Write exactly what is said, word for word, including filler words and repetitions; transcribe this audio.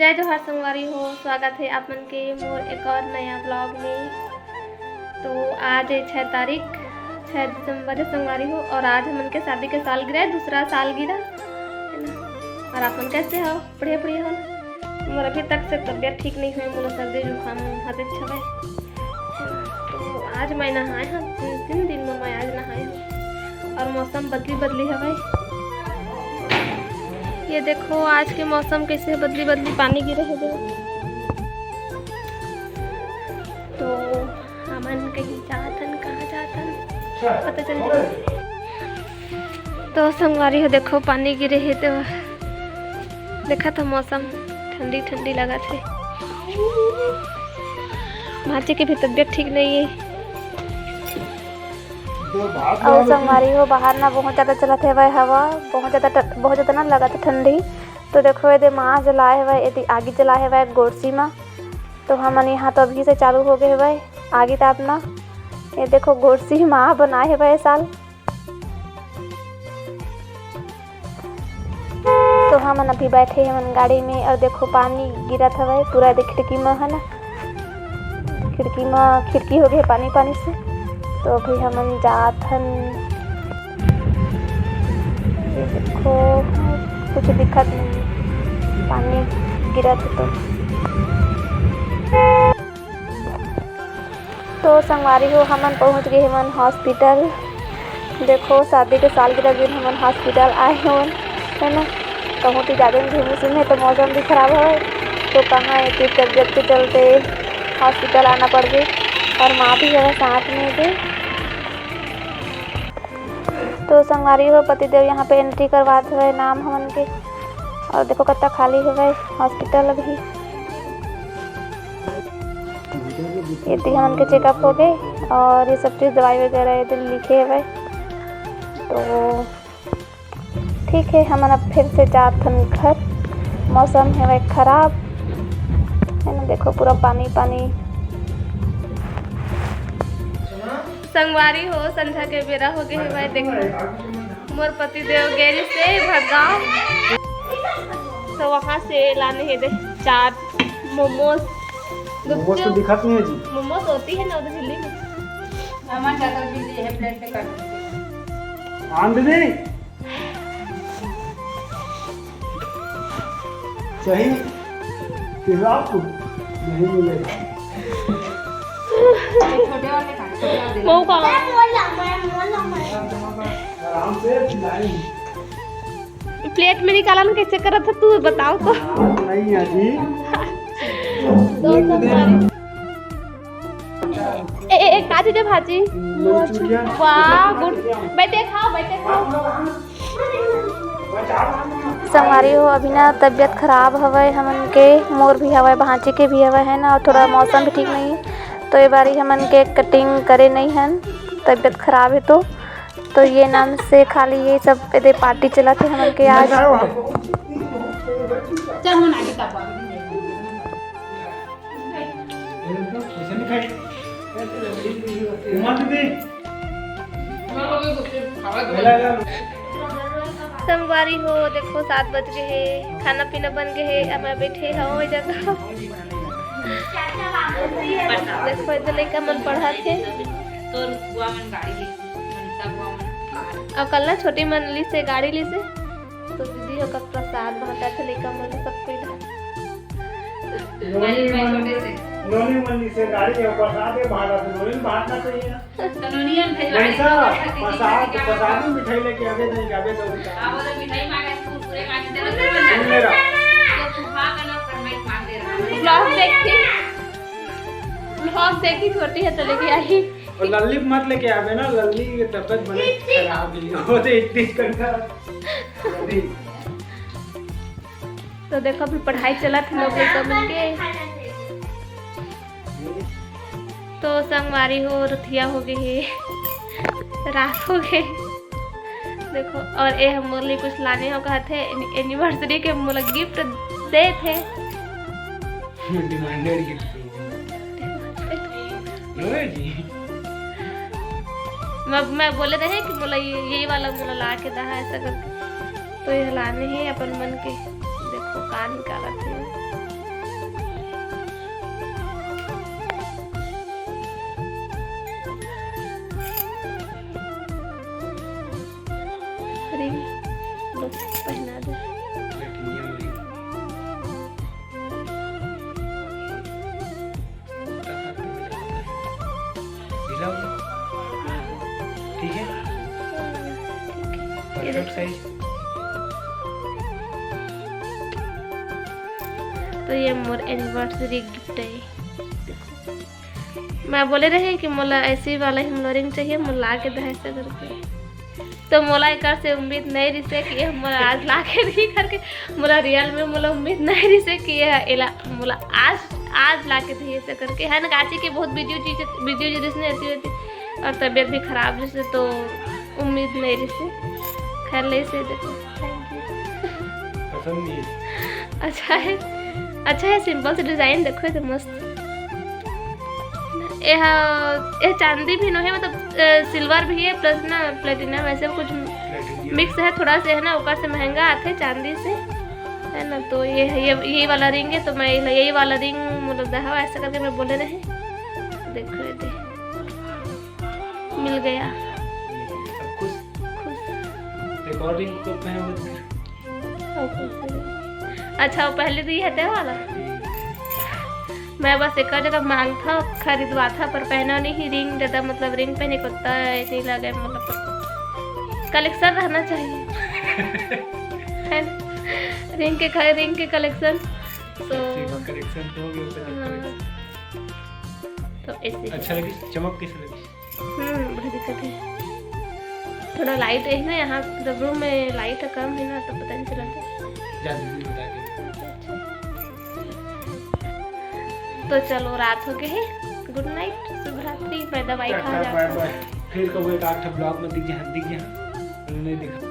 जय जोहार संगवारी हो, स्वागत है आप मन के मोर एक और नया vlog में। तो आज है छः तारीख, छः दिसंबर है संगवारी हो, और आज हमन के शादी के सालगिरह है, दूसरा सालगिरह है ना। और आप मन कैसे हो? बढ़िया बढ़िया हो ना? मोर अभी तक से तबीयत ठीक नहीं हुई, मोला सर्दी जुकाम हबे हवय। तो आज मैं नहाए हव, तीन, तीन दिन में मैं आज नहाए हव। और मौसम बदली बदली हवय। ये देखो आज के मौसम कैसे बदली बदली पानी गिरे हे दे। तो हमन कहीं जात हन, कहाँ जात हन, पता चल जाए। तो संगवारी हो देखो पानी गिरे हे तो देखा था मौसम ठंडी ठंडी लगा थे। भांची के भी तबीयत ठीक नहीं है। अउ संगवारी हो बाहर ना बहुत ज्यादा चलत हेवय हवा, बहुत ज्यादा ट-, बहुत ज्यादा ना लगत हे ठंडी। तो देखो एदे माँ जलाए हेवय, एदे आगी जलाए हेवय गोरसी मा। तो हमन यहाँ तो अभी से चालू हो गए हेवय आगी तापना। ये देखो गोरसी माँ बनाए हेवय ए साल। तो हमन अभी बैठे हवन गाड़ी में और देखो पानी गिरत हवय पूरा, देख खिड़की म है ना, खिड़की म, खिड़की हो गए पानी पानी से। तो अभी हमन जात हन, ये देखो कुछ दिखत नहीं, पानी गिरत हे तो। तो संगवारी हो हमन पहुंच गए हमन हॉस्पिटल। देखो शादी के सालगिरह दिन हमन हॉस्पिटल आए हवन, है ना। कहूँ तो जादे घूमे सुने तो मौसम भी खराब है, तो कहाँ एक तबीयत के चलते हॉस्पिटल आना पड़ गए। और माँ भी है साथ में दे। तो संगवारी हो पतिदेव यहाँ पे एंट्री करवात हुए नाम हमन के। और देखो कत्ता खाली हुए हॉस्पिटल अभी। ये तो हमन के चेकअप हो गए और ये सब चीज दवाई वगैरह ये दिन लिखे हुए। तो ठीक है, हमन अब फिर से जात हन घर। मौसम है वह खराब है ना, देखो पूरा पानी पानी। संगवारी हो संझा के बेरा हो गए है भाई, देखो मोर पति देव गेरी से भटगांव, तो वहां से लाने है दे चाट, मोमोज, मोमोज तो गुपचुप। दिखत नहीं है जी। मोमोज होती है ना उधर झिल्ली में। सामान ज्यादा भी है, प्लेट पे काट। आन दीदी। सही, तेरा आपको नहीं मिलेगा। वो का? आराम से खिलाएंगे। प्लेट में निकाला ना, कैसे करत है तू, बताओ तो। नहीं है जी। दो नंबर। ए, ए, ए, का दीजिए भाजी? मंचूरियन। वाह, गुड। बैठे खाओ, बैठे खाओ। संगवारी हो, अभी ना तबीयत खराब हवय हमन के, मोर भी हवय, भांची के भी हवय, है ना, और थोड़ा मौसम भी ठीक नहीं है, तो ये बारी हमन केक कटिंग करे नहीं हन, तबीयत खराब है तो, तो ये नाम से खाली ये सब एदे पार्टी चलत हे हमन के आज। चल, हम आगे का पार्टी। संगवारी हो, देखो सात बज गए हे, खाना पीना बन गए हे, अब मैं बैठे हव जगह। देखो इधर लइका मन पढ़त हे। तोर बुआ मन गाड़ी ले, मनीषा बुआ मन कार। अब कल ना छोटी मन ली से गाड़ी ली से, तो दीदी ओकर प्रसाद बांटत हे लइका मन सब कोई ला। नोनी मैं मन, छोटे से। नोनी मन से गाड़ी के प्रसाद के बांटत हे, नोनी बांटना चाहिए ना। तो नोनी हम भेजवा वैसा देंगे, प्रसाद, प्रसाद में मिठाई लेके आवे, नहीं आवे तो उनका। हाँ, वो तो मिठाई मांगे, कुरकुरे मांगे, तेरा तो सुन ले रहा। तो तू खा के ना, फरमाइश मांग दे रहा। Vlog देखी, vlog देखी, छोटी है तो लेके आई। और लल्ली मत लेके आवे ना, लल्ली के तबीयत बने खराब ही हो, तो एक दिन करना। तो देखो, अभी पढ़ाई चलत हे लोग लइका मन के। तो संगवारी हो, रतिया हो गए हे, रात हो गए। देखो, और ए हम मोर लिए कुछ लाने हो कहत हे, एनि-, anniversary के मोला gift दे थे। Demanded gift। ओए जी। मैं, मैं बोले रहे कि मोला ये, ये वाला मोला ला के दहा, ऐसा करके। तो ये लाने हे अपन मन के। देखो का निकालत हे। तो ये मोर एनिवर्सरी गिफ्ट है। मैं बोले रहे कि मोला ऐसी वाला ही मोला रिंग चाहिए, मोला ला के दे ऐसा करके। तो मोला एकर से उम्मीद नहीं रिसे कि ये मोला आज ला के दी करके। मोला रियल में मोला उम्मीद नहीं रिसे कि ये एला मोला आज, आज ला के दी ऐसा करके, है ना। काची के बहुत बिजी उजी, बिजी उजी रिसने रहती रहती और तबीयत भी खराब रिसे, तो उम्मीद नहीं रिसे। खैर, ले से देखो, थैंक यू। पसंद नहीं है। अच्छा है, अच्छा है, सिंपल से डिजाइन देखो, ये तो मस्त। ये हा, ये चांदी भी नो है, मतलब, अ, सिल्वर भी है, प्लस ना प्लेटिनम, ऐसे कुछ प्लेटिनम। मिक्स है थोड़ा से, है ना, ओकर से महंगा आथे चांदी से, है ना। तो ये है, ये, यही वाला रिंग है, तो मैं यही वाला रिंग, मतलब, दहा ऐसा करके मैं बोले रहे। देखो, ये दे, मिल गया। सब खुश? खुश। रिकॉर्डिंग को पहन। अच्छा, वो पहले दी है ते वाला। मैं बस एक जगह मांगथा, खरीदवाथा, पर पहना नहीं ही रिंग ज्यादा, मतलब, रिंग पहने को होता है, नहीं लगे, मतलब, कलेक्शन रहना चाहिए। है ना? रिंग के ख-, रिंग के कलेक्शन। तो कलेक्शन तो हो गया, हाँ। तो ऐसे। अच्छा लगी, चमक कैसे लगी? हम्म, बड़ी दिक्कत है। थोड़ा लाइट है ना यहाँ, मतलब, रूम में लाइट कम है ना, तो पता नहीं चलता। जा दीदी, बता के। तो चलो, रात हो गए है। गुड नाइट, शुभ रात्रि। मैं दवाई खा टाटा, जाता बाय हूँ। बाय। फिर कबो एक आध ठो ब्लॉग में दिख जा, दिख जा। नहीं दिखा।